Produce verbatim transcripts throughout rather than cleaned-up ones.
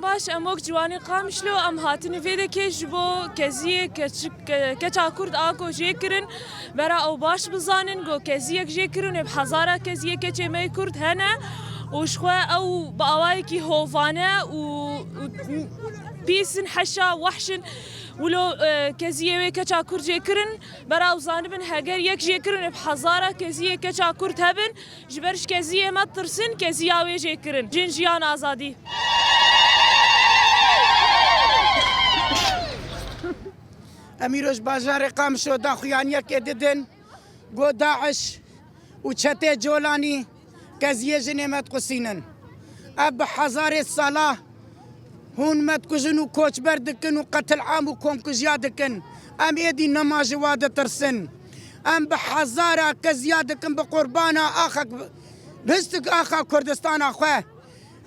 Baş, em wek ciwanê Qamişlo em hatin vê dekê ji bo keziyê keçik, ke-, keça Kurd a ku jê kirin, bera ew baş bizanin ku keziyek jê kirin ê bi hezara keziyê keçê me yê Kurd hene û ji xwe ew bi awayekî hovane û, û pîs in, heşa, wehş in. Wilo, e, keziyê wê keça Kurd jê kirin, bera ew zanibin heger yek jê kirin ê bi hezara keziyê keça Kurd hebin, ji ber ji keziyê me tirsin, keziya wê jê kirin. Jin, jiyan, azadî. Em îro ji bajarê Qamişlo daxuyaniyekê didin, got DAIŞ û çetê Colanî keziyê jinê me diqusînin. Ev bi hezarê sala hûn me dikujin û koçber dikin û qetilam û komkujiya dikin. Em êdî nema ji wa ditirsin. Em bi hezara keziya dikin bi qurbana axa, ristik axa Kurdistana xwe.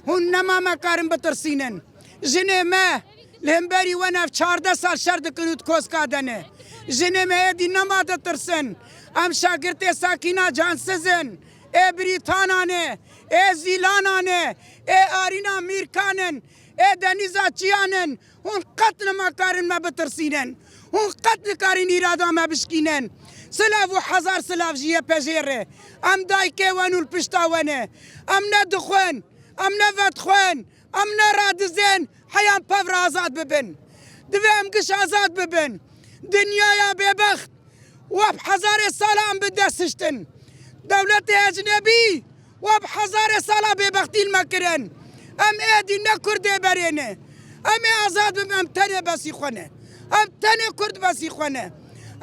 Hûn nema me karin bitirsînin. Jinê me li hemberî we nev çardeh sal şer dikin û di koska de ne. Jinê me êdî nema ditirsin. Em şagirtê Sakîna Cansiz in, ê Brîtana ne, ê Zîlana ne, ê Arîna Mîrkan in, ê Denîza Çiyan in. Hûn qet nema karin me bitirsînin. Hûn qet nikarin îrada me bişkînin. Silav û hezar silav ji YPJ'ê re. Em dayikê we ne û li pişta we ne. Em ne dixwin, em ne vedixwin, em ne radizên, heya em pev re azad bibin. Divê em giş azad bibin. Dinyaya bêbext, we bi hezarê sala em bi dest hiştin. Dewletê ecnebî we bi hezarê sala bêbextî li me kirin. Em êdî ne Kurdê berê ne. Em ê azad bibin, em tenê besî xwe ne. Em tenê Kurd besî xwe ne.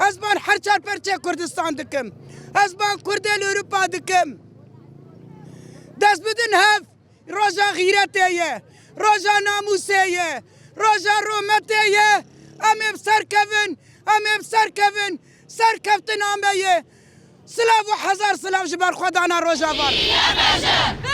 Ez ban her çar perçê Kurdistan dikim. Ez ban Kurdê li Ewropa dikim. Dest bidin hev. Roja xîretê ye, roja namûsê ye, roja rometê ye. Em ê bi ser kevin, em ê bi ser kevin. Serkeftina me ye. Silav û hezar silav ji berxwedana Rojava re.